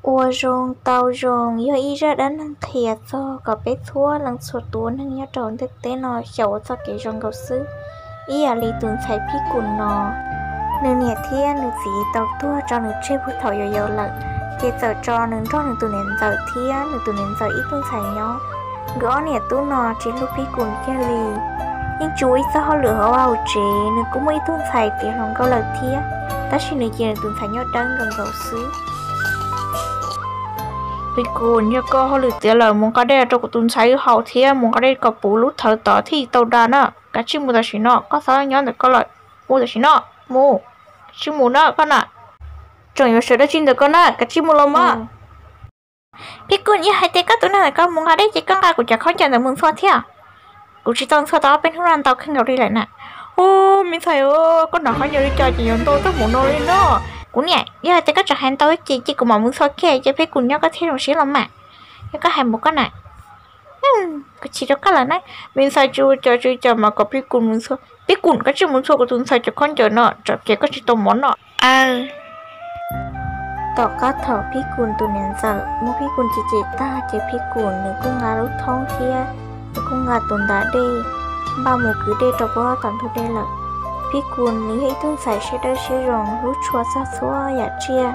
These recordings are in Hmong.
Ua zoo tau zoo yog ib zaj dab neeg qhia txog kom peb txhua leej txhua tus neeg nyob rau ntiaj teb no xyaum ua txoj kev zoo nkaus xwb. Ib yam li tus ntxhais Phib Kus no, nws niam thiab nws txiv tau tuag tso nws tseg puag thaum yau yau lawm, ces txawm tso nws nrog nws tus niam ntxawm thiab nws tus niam ntxawm ib tug ntxhais nyob. Nkawd ob niam tub no tsis hlub Phib Kus kiag li. Yeej tsis ua ib txoj hauj lwm hauv vaj hauv tsev, nws kuj muaj ib tug ntxhais tiav hluas nkauj lawm thiab, tab sis nws cia nws tus ntxhais nyob dawb nkaus nkaus xwb. Phib Kus, yog koj hauj lwm tiav lawm mus nqa dej rau kuv tus ntxhais wb haus thiab mus nqa dej kom puv lub thawv tod thiaj tau da na. Kav tsij mus tam sim no, koj xav nyob ntawm koj lawm, mus tam sim no, mus, kav tsij mus na koj na. Tseem yuav sawv dab tsi ntawm koj na, kav tsij mus los mas. Phib Kus, yog hais tias koj tus neeg ntawm koj mus nqa dej ces koj nqa kuv cov khaub ncaws ntawd mus ntxhua thiab. Kuv tsis tau ntxhua tau ob peb hnub no ntau kawg nkaus li lawm na. Ub, me ntxhais, koj hnov qhov ncauj li cas ces yuav ntau tag npaum no li no? Kuv niam, yog hais tias koj tseem hais ntau ces cia kuv mam mus ntxhua kiag, ces Phib Kus nyob koj thiaj zoo siab los mas. Yog koj hais mus koj na, kuv chim rau koj lawm na. Me ntxhais, tsis ua cas tsis ua cas mas kom Phib Kus mus ntxhua. Phib Kus, koj tsis mus ntxhua kuv tus ntxhais cov khaub ncaws no tsam ces koj tsis tau mov noj. Aw. Tom qab thaum Phib Kus tus niam ntxawm muab Phib Kus cem cem tag ces Phib Kus nws kuj nqa lub thoob thiab nws kuj nqa tus ntas dej npaj mus kwv dej rau puag tom ntug dej lawm. Phib Kus nws yog ib tug ntxhais siab dawb siab zoo hlub tshua txog txhua yam tsiaj,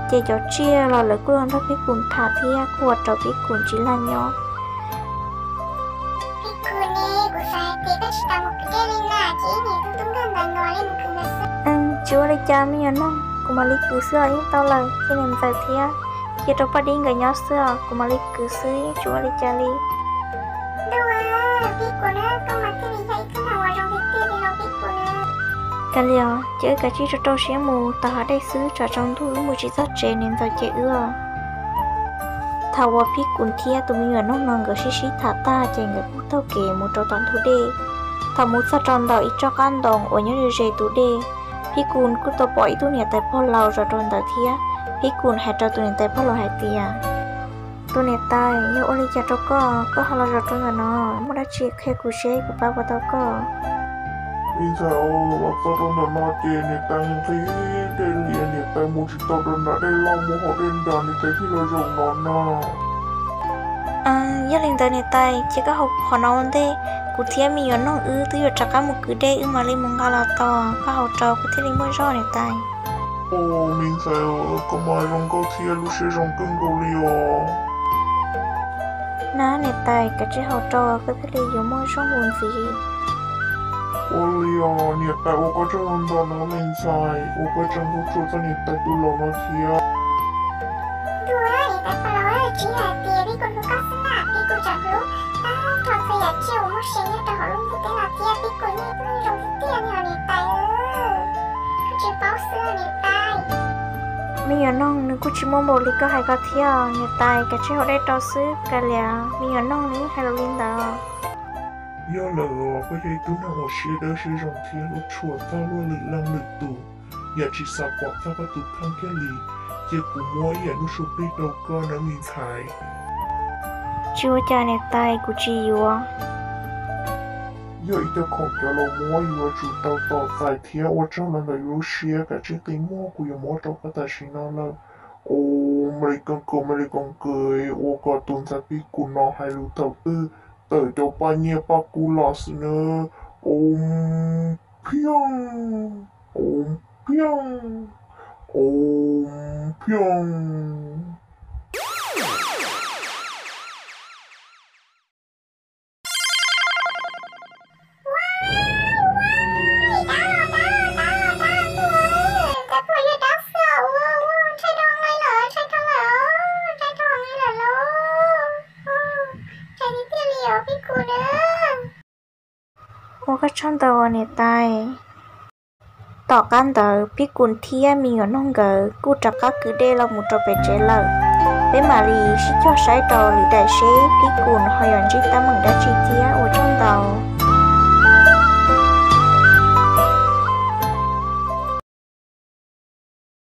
ces cov tsiaj los lawv kuj los nrog Phib Kus tham thiab kuj ua rau Phib Kus tsis laj nyob. Phib Kus ne, kuv xav hais tias koj tsis tas mus kwv dej li na, ces ib niam tub tub nkawg ntawd no li mus kwv ntawd xwb. Tsis ua li cas me nyuam noog, kuv mam li kwv xwb os, yeej tau lawm, cia niam ntxawm thiab cia rau Paj Dib nkawd nyob xwb os, kuv mam li kwv xwb, yeej tsis ua li cas li. Ntuj, Phib Kus na, koj mas thiaj li yog ib tug neeg uas zoo tiag tiag li no Phib Kus na. Kav liam, ces wb kav tsij rau rau siab mus tau hav dej xwb, tsam tsaus ntuj wb mus tsis txog tsev niam ntxawm cem wb os. Thaum uas Phib Kus thiab tus me nyuam noog no nkawd sib sib tham tag ces nkawd kuj taug kev mus rau tom ntug dej. Thaum mus txog rau ntawm ib tsob qab ntoo uas nyob ze ze tus dej, Phib Kus kuj tau pom ib tug niam tais pog laus zov rau ntawd thiab. Phib Kus hais rau tus niam tais pog laus hais tias, tus niam tais, yog ua li cas rau koj, koj ho los zov rau ntawm no, muaj dab tsi qhia kuv seb kuv pab puas tau koj. Me ntxhais, los txog rau ntawm no ces niam tais nqhis dej lias, niam tais mus tsis tau rau nram dej loj, mus hauv dej nrag niam tais thiaj los zaum no no. Yog li ntawd niam tais, ces koj haus qhov no ua ntej, kuv thiab me nyuam noog wb twb yuav rov qab mus kwv dej, wb mam li mus nqa los tos, koj haus rau koj thiaj li muaj zog niam tais. Ua, me ntxhais, koj mas zoo nkauj thiab lub siab zoo kawg nkaus li os. Na niam tais, kav tsij haus rau koj thiaj li yuav muaj zog mus ntxiv. Ua li os niam tais, ua koj tsaug ntau ntau na me ntxhais, ua koj tsaug ntau tshua txog niam tais tus laus no thiab. Ntuj, niam tais pog laus, tsis yog hais tias Phib Kus hlub koj xwb na, Phib Kus tseem hlub tag nrho txhua yam tsiaj uas muaj sev nyob rau hauv lub ntiaj teb no thiab, Phib Kus yeej hlub zoo tiag tiag li os niam tais. Koj tsis paub xwb niam tais. Me nyuam noog nws kuj tsis muaj npaum li koj hais ko thiab, niam tais kav tsij haus dej rau xwb, kav liam me nyuam noog nws yeej hais lus li ntawd. Yog lawm, koj yog ib tug neeg uas siab dawb siab zoo thiab hlub tshua txog luag lwm leej lwm tus, yam tsis xav pom txog koj tus kheej kiag li, cia kuv muab ib yam lub suab plig rau koj nawb me ntxhais. Tsis ua cas niam tais, kuv tsis yuav. Yog ib co khoom coj los muab yuav tsum tau tos txais thiab ua tsaug los ntawm yus lub siab, kav tsij qi muag, kuv yuav muab rau koj tam sim no lawm. Ua, me li koos kaws, me li koos kaws, ua kom tus ntxhais Phib Kus no hais lus thaum twg tawm cov paj nyiaj paj kub los xwb nawb. Ua, pheej, ua, pheej, ua, pheej. Ua koj tsaug ntau niam tais. Tom qab ntawd Phib Kus thiab me nyuam noog nkawd kuj rov qab kwv dej los mus rau pem tsev lawm. Peb mam li sib cog saib rau lwm daim seb Phib Kus ho yuav ntsib teeb meem dab tsi thiab, ua tsaug ntau.